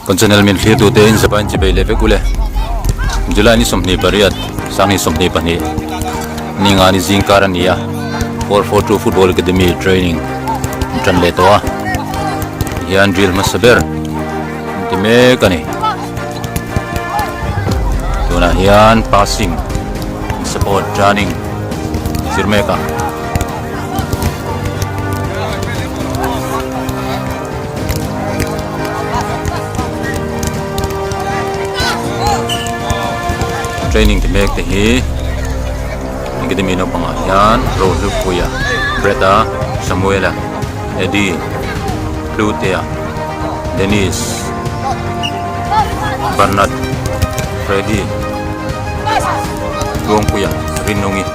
Kan channel min thlir tute in zapa in chibei leh vek ule. July ni 28 2022 ni nga ni zing kar a ni a 442 Football Academy training an tan leh tawh a hian drill hmasa ber an ti mek a ni. Tunah hian passing support running zir mek a. Training ti mek te hi academy naupangah hian Rohlupuia, Brett-a, Samuel-a, Eddie, Hlutea, Dennis, Bernard, Freddy, Tluangpuia, Rinnungi,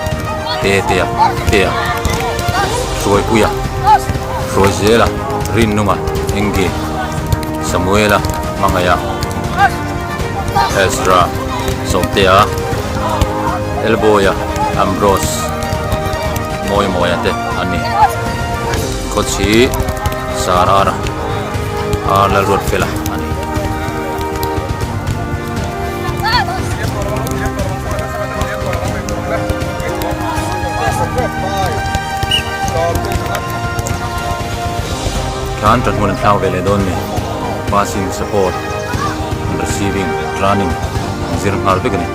Tetea, Tea, Hruaipuia, Hruaizela, Rinnunga, Engi, Samuela, Hmangaia, Ezra, Sawmtea, Elboya, Ambrose, Mawimawia te an ni. Coach hi Sarara a Lalruatfela a ni. Khan ṭan hmun an thlak ve leh dawn ni. Passing, support, receiving, running an zir nghal vek a ni.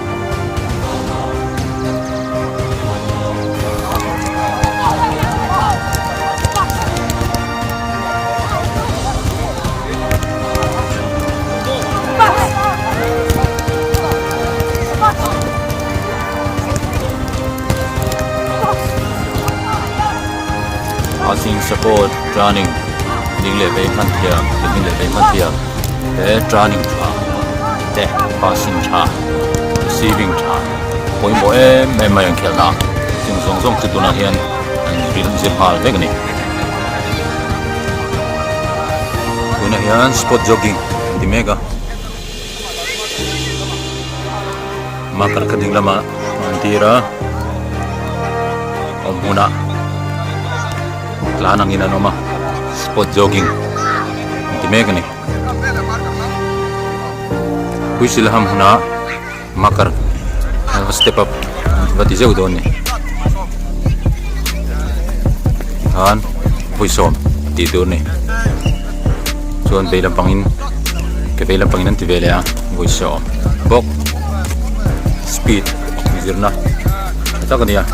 Passing support running ding leh vei hman thiam ding leh vei hman thiam he running tha te passing tha receiving tha pawimawh em em mai an khelh na chung zawng zawng chu tunah hian an zir nghal vek a ni. Tunah hian spot jogging an ti mek a marker kha ding lamah an tir a awm hmunah tlan angin an awm a spot jogging an ti mek a ni whistle ham hunah marker an va step up an va ti zeuh dawn a ni khan vawisawm tih tur a ni chuan vei lampangin ke vei lampangin an ti ve leh a vawisawm bawk speed zirna tha tak a ni a.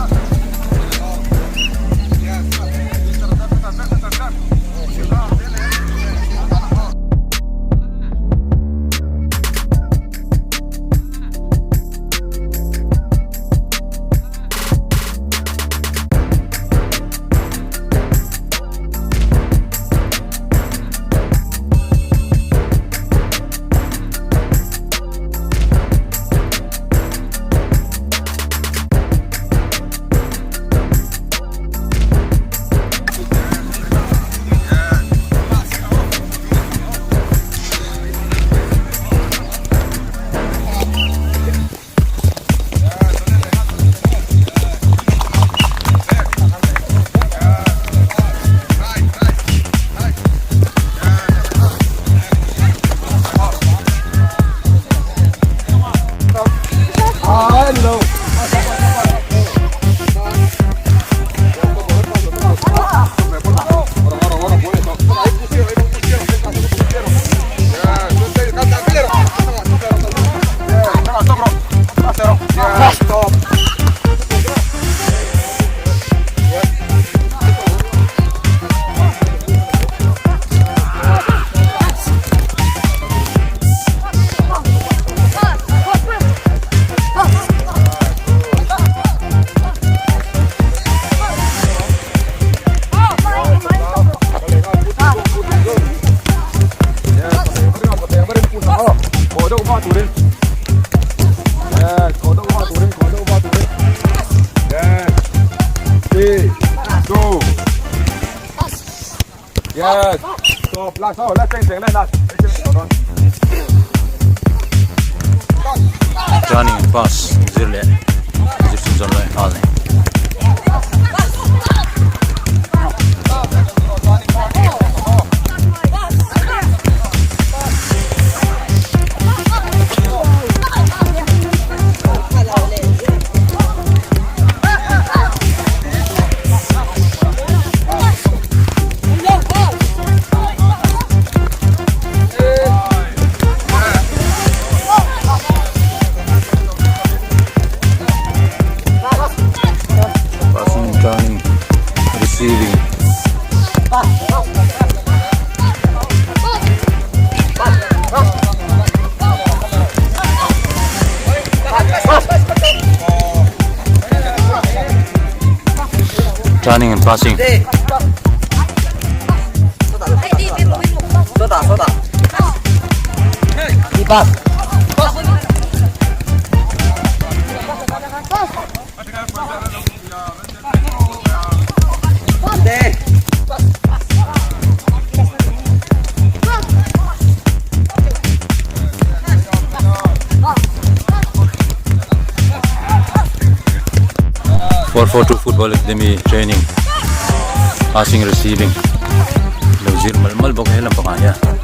Turning pass zir leh zir chhunzawm leh nghal a ni. Turning and passing. 442 Football Academy training passing receiving lo zir mal mal bawk he lampangah hian.